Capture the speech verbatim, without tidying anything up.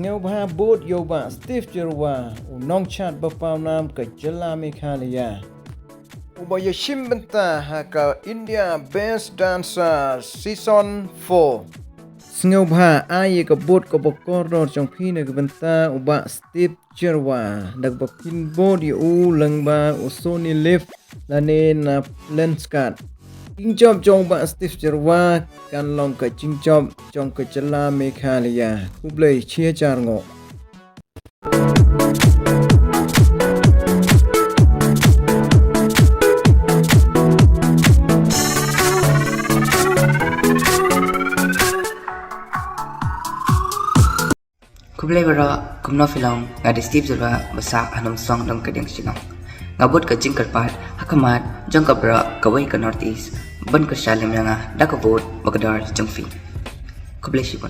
Sngewbha bud ïa u Bah Steve Jyrwa, u nongchat ba pawnam ka jylla Meghalaya, uba ïashim bynta ha ka India Best Dancer Season four. Sngewbha ai ïa ka bud kaba kordor jong phi na ka bynta u Bah Steve Jyrwa, da kaba phin bud ïa u lyngba u Sony Live lane na Lenskart. Jingjop jong u Bah Steve Jyrwa kan long ka jingjop jong ka jylla Meghalaya. Khublei shihajar nguh. Khublei baroh, kumno phi long? Nga dei Steve Jyrwa ba sah ha Nongstoiñ Dongkadiang Shillong. Nga bud ka jingkyrpad ha khmat jong ka baroh kawei ka North East ban kyrshan lem ïa nga da ka vote ba kordor jong phi. Khublei shibun.